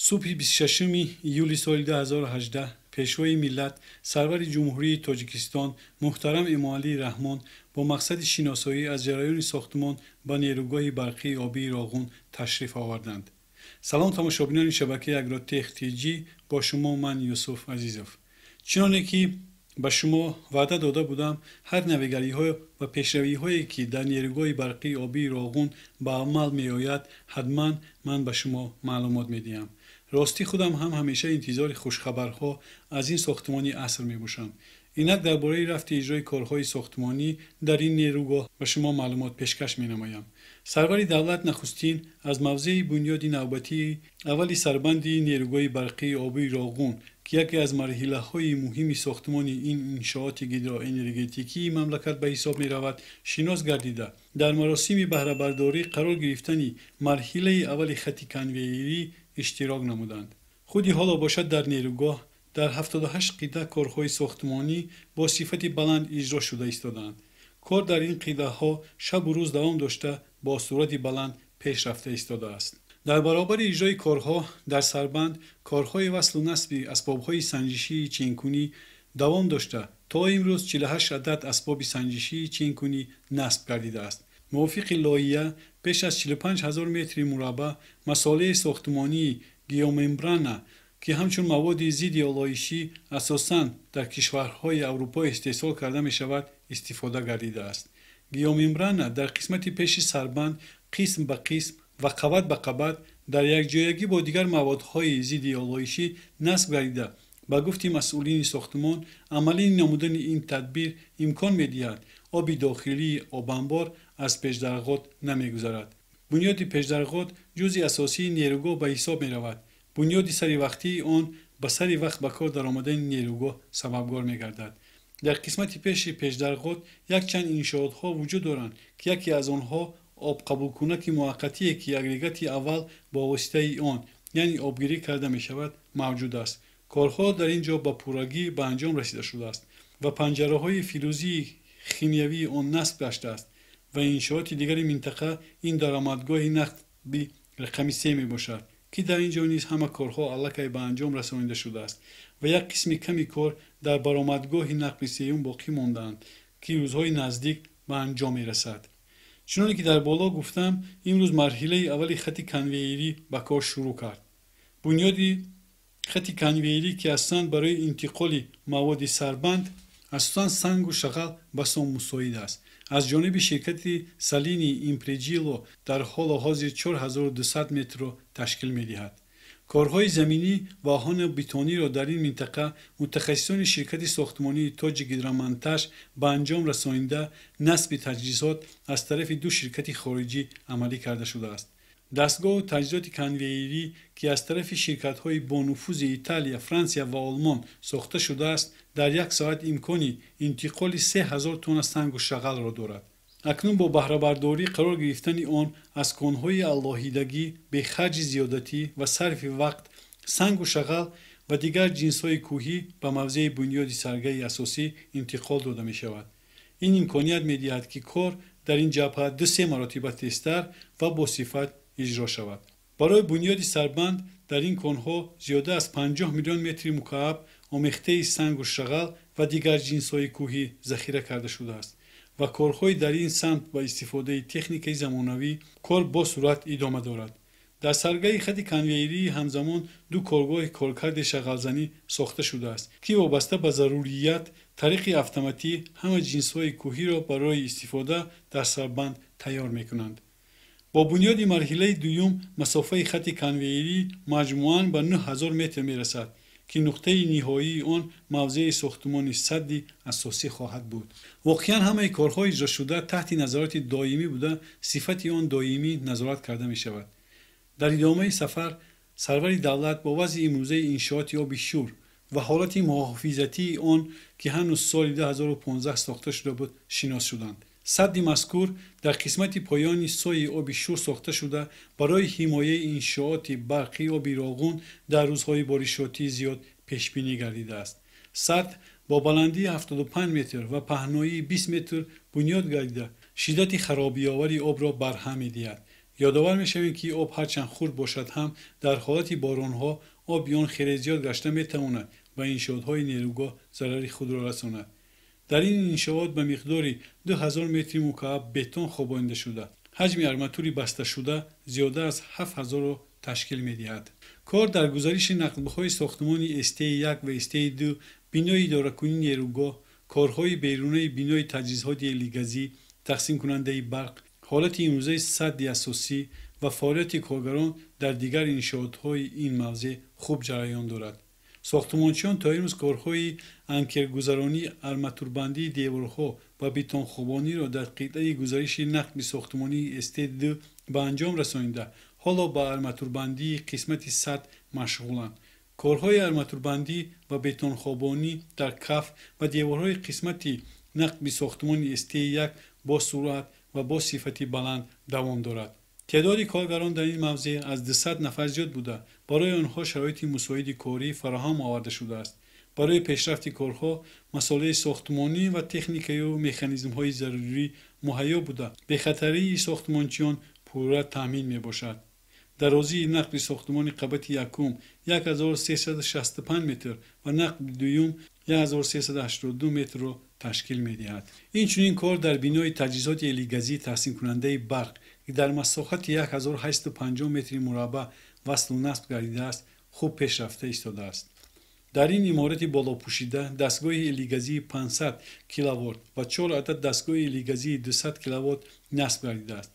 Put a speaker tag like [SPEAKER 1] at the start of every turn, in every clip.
[SPEAKER 1] Субҳи 26 июли соли 2018 Пешвои миллат, сарвари Ҷумҳурии Тоҷикистон муҳтарам Эмомалӣ Раҳмон бо мақсади шиносоӣ аз ҷараёни сохтмон ба нерӯгоҳи барқии обии Роғун ташриф оварданд. Салом, тамошобинони шабакаи Агротех Тҷ, бо шумо ман Юсуф Азизов. Чуноне ки ба шумо ваъда дода будам, ҳар навигариҳо ва пешравиҳое ки дар нерӯгоҳи барқии обии Роғун ба амал меояд, ҳатман ман ба шумо маълумот медиҳам. Ростӣ, худам ҳам ҳамеша интизори хушхабарҳо аз ин сохтмони аср мебошам. Инак дар бораи рафти иҷрои корҳои сохтмонӣ дар ин нерӯгоҳ ба шумо маълумот пешкаш менамоям. Сарвари давлат нахустин аз мавзеи бунёди навбатии аввали сарбанди нерӯгоҳи барқии обии Роғун, ки яке аз марҳилаҳои муҳими сохтмони ин иншооти гидроэнергетикии мамлакат ба ҳисоб меравад, шинос гардида, дар маросими баҳрабардорӣ қарор гирифтани марҳилаи аввали хати конвейерӣ иштирок намуданд. Худи ҳоло бошад, дар нерӯгоҳ дар 78 қитъа корҳои сохтмонӣ бо сифати баланд иҷро шуда истодаанд. Кор дар ин қитъаҳо шабу рӯз давом дошта, бо суръати баланд пеш рафта истодааст. Дар баробари иҷрои корҳо дар сарбанд, корҳои васлу насби асбобҳои санҷишии ченкунӣ давом дошта, то имрӯз 48 адад асбоби санҷишии ченкунӣ насб гардидааст. Мувофиқи лоиҳа, беш аз 45 ҳазор метри мураббаъ масолеҳи сохтмонии геомембрана, ки ҳамчун маводи зидди олоишӣ асосан дар кишварҳои Аврупо истеҳсол карда мешавад, истифода гардидааст. Геомембрана дар қисмати пеши сарбанд қисм ба қисм ва қабат ба қабат дар якҷоягӣ бо дигар маводҳои зидди олоишӣ насб гардида, ба гуфти масъулини сохтмон, амалӣ намудани ин тадбир имкон медиҳад оби дохилии обанбор аз пешдарғот намегузарад. Бунёди пешдарғот ҷузъи асосии нерӯгоҳ ба ҳисоб меравад. Бунёди саривақтии он ба сари вақт ба кор даромадани нерӯгоҳ сабабгор мегардад. Дар қисмати пеши пешдарғот якчанд иншоотҳо вуҷуд доранд, ки яке аз онҳо обқабулкунаки муваққатие, ки агрегати аввал бо воситаи он, яъне обгирӣ карда мешавад, мавҷуд аст. Корҳо дар ин ҷо ба пуррагӣ ба анҷом расида шудааст ва панҷараҳои фирӯзии химиявии он насб гаштааст ва иншооти дигари минтақа ин даромадгоҳи нақби рақами се мебошад, ки дар ин ҷо низ ҳама корҳо аллакай ба анҷом расонида шудааст ва як қисми ками кор дар баромадгоҳи нақби сеюм боқӣ мондаанд, ки рӯзҳои наздик ба анҷом мерасад. Чуноне ки дар боло гуфтам, имрӯз марҳилаи аввали хати конвейерӣ ба кор шурӯъ кард. Бунёди хати конвейерӣ, ки асосан барои интиқоли маводи сарбанд, асосан сангу шағал, басо мусоид аст, аз ҷониби ширкати Салини Импреҷило дар ҳоло ҳозир 4200 метрро ташкил медиҳад. Корҳои заминӣ ва оҳану бетониро дар ин минтақа мутахассисони ширкати сохтмонии Тоҷи Гидромонтаж ба анҷом расонида, насби таҷҳизот аз тарафи ду ширкати хориҷӣ амалӣ карда шудааст. Дастгоҳу таҷҳизоти конвейерӣ, ки аз тарафи ширкатҳои бонуфузи Италия, Франсия ва Олмон сохта шудааст, дар як соат имкони интиқоли 3000 тонна сангу шағалро дорад. Акнун бо баҳрабардорӣ қарор гирифтани он аз конҳои алоҳидагӣ, бе харҷи зиёдатӣ ва сарфи вақт сангу шағал ва дигар ҷинсҳои кӯҳӣ ба мавзеи бунёди саргаи асосӣ интиқол дода мешавад. Ин имконият медиҳад, ки кор дар ин ҷабҳа ду-се маротиба тезтар ва босифат иҷро шавад. Барои бунёди сарбанд дар ин конҳо зиёда аз 50 миллион метри мукааб омехтаи сангу шағал ва дигар ҷинсҳои кӯҳӣ захира карда шудааст ва корҳои дар ин самт ба истифодаи техникаи замонавӣ кор бо суръат идома дорад. Дар саргаи хати конвейерии ҳамзамон ду коргоҳи коркарди шағалзанӣ сохта шудааст, ки вобаста ба зарурият тариқи автоматӣ ҳама ҷинсҳои кӯҳиро барои истифода дар сарбанд тайёр мекунанд. Бо бунёди марҳилаи дуюм масофаи хати конвейерӣ маҷмӯан ба 9000 метр мерасад, ки нуқтаи ниҳоии он мавзеи сохтмони садди асосӣ хоҳад буд. Воқеан, ҳамаи корҳо иҷрошуда таҳти назорати доимӣ буда, сифати он доимӣ назорат карда мешавад. Дар идомаи сафар сарвари давлат бо вазъи имрӯзаи иншооти оби Шур ва ҳолати муҳофизатии он, ки ҳанӯз соли 2015 сохта шуда буд, шинос шуданд. Садди мазкур дар қисмати поёни сои оби Шур сохта шуда, барои ҳимояи иншооти барқии оби Роғун дар рӯзҳои боришотии зиёд пешбинӣ гардидааст. Сад бо баландии 75 метр ва паҳноии 20 метр бунёд гардида, шиддати харобиовари обро барҳам медиҳад. Ёдовар мешавем, ки об ҳарчанд хурд бошад ҳам, дар ҳолати боронҳо оби он хеле зиёд гашта метавонад ба иншоотҳои нерӯгоҳ зарари худро расонад. Дар ин иншоот ба миқдори 2000 метри мукааб бетон хобонида шуда, ҳаҷми арматури басташуда зиёда аз 7000-ро ташкил медиҳад. Кор дар гузариши нақбҳои сохтмони СТ1 ва СТ2, бинои идоракунии нерӯгоҳ, корҳои берунаи бинои таҷҳизоти элегазӣ, тақсимкунандаи барқ, ҳолати имрӯзаи садди асосӣ ва фаъолияти коргарон дар дигар иншоотҳои ин мавзеъ хуб ҷараён дорад. Сохтмончиён то имрӯз корҳои анкергузаронӣ, арматурбандии деворҳо ва бетонхобониро дар қитъаи гузариши нақби сохтмонии СТ2 ба анҷом расонида, ҳоло ба арматурбандии қисмати сад машғуланд. Корҳои арматурбандӣ ва бетонхобонӣ дар каф ва деворҳои қисмати нақби сохтмони СТ1 бо суръат ва бо сифати баланд давом дорад. Теъдоди коргарон дар ин мавзеъ аз 200 нафар зиёд буда, барои онҳо шароити мусоиди корӣ фароҳам оварда шудааст. Барои пешрафти корҳо масолеҳи сохтмонӣ ва техникаю механизмҳои зарурӣ муҳайё буда, бехатарии сохтмончиён пурра таъмин мебошад. Дарозии нақби сохтмони қабати якум 1365 метр ва нақби дуюм 1382 метрро ташкил медиҳад. Инчунин кор дар бинои таҷҳизоти элегазии тақсимкунандаи барқ, ки дар масоҳати 1850 метри мураббаъ васлу насб гардидааст, хуб пешрафта истодааст. Дар ин иморати болопӯшида дастгоҳи элегазии 500 киловолт ва 4 адад дастгоҳи элегазии 200 киловолт насб гардидааст.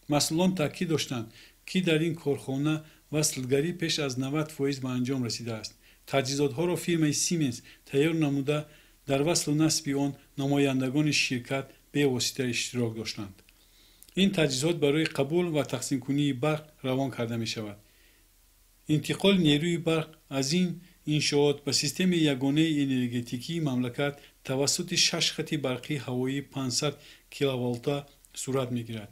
[SPEAKER 1] Масъулон таъкид доштанд, ки дар ин корхона васлгарӣ пеш аз 90% ба анҷом расидааст. Таҷҳизотҳоро фирмаи Сименс тайёр намуда, дар васлу насби он намояндагони ширкат бевосита иштирок доштанд. Ин таҷҳизот барои қабул ва тақсимкунии барқ равон карда мешавад. Интиқоли нерӯи барқ аз ин иншоот ба системаи ягонаи энергетикии мамлакат тавассути 6 хати барқии ҳавоии 500 киловолта сурат мегирад.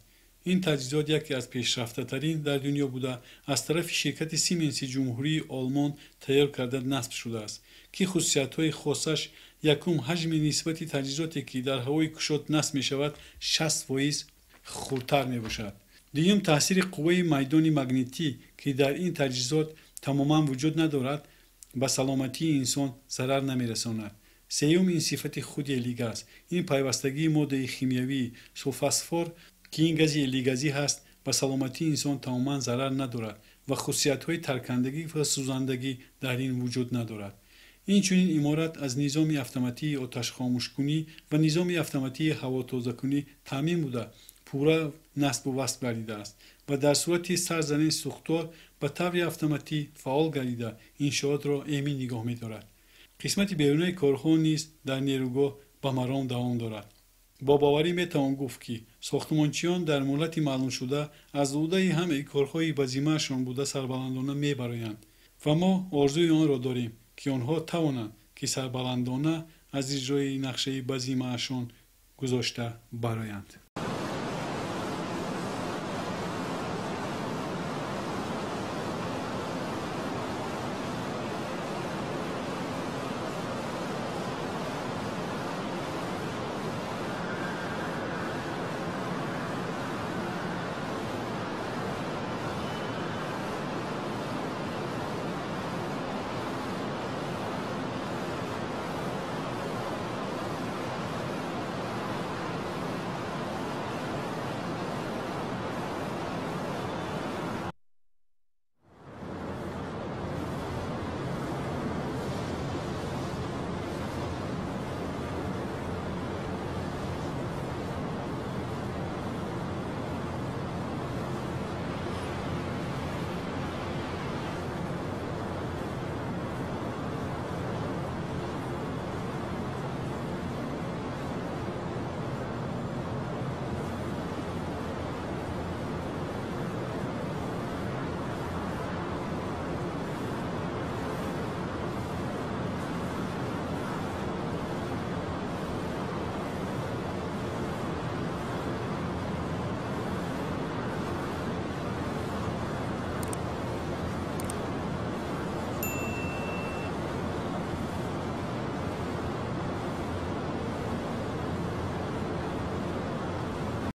[SPEAKER 1] Ин таҷҳизот яке аз пешрафтатарин дар дунё буда, аз тарафи ширкати Сименси Ҷумҳурии Олмон тайёр карда насб шудааст, ки хусусиятҳои хосаш: якум, ҳаҷми нисбати таҷҳизоте, ки дар ҳавои кушод насб мешавад, 60% хурдтар мебошад. Дуюм, таъсири қувваи майдони магнитӣ, ки дар ин таҷҳизот тамоман вуҷуд надорад, ба саломатии инсон зарар намерасонад. Сеюм, ин сифати худи элегаз. Ин пайвастагии моддаи химиявии сулфосфор, ки ин гази элегазӣ ҳаст, ба саломатии инсон тамоман зарар надорад ва хусусиятҳои таркандагӣ ва сӯзандагӣ дар ин вуҷуд надорад. Инчунин иморат аз низоми автоматии оташхомӯшкунӣ ва низоми автоматии ҳавотозакунӣ таъмин буда, пурра насбу васл гардидааст ва дар сурати сар задани сӯхтор ба таври автоматӣ фаъол гардида, иншоотро эмин нигоҳ медорад. Қисмати берунаи корҳо низ дар нерӯгоҳ ба маром давом дорад. Бо боварӣ метавон гуфт, ки сохтмончиён дар муҳлати маълумшуда аз ӯҳдаи ҳамаи корҳои ба зиммаашон буда сарбаландона мебароянд ва мо орзуи онро дорем, ки онҳо тавонанд, ки сарбаландона аз иҷрои нақшаи ба зиммаашон гузошта бароянд.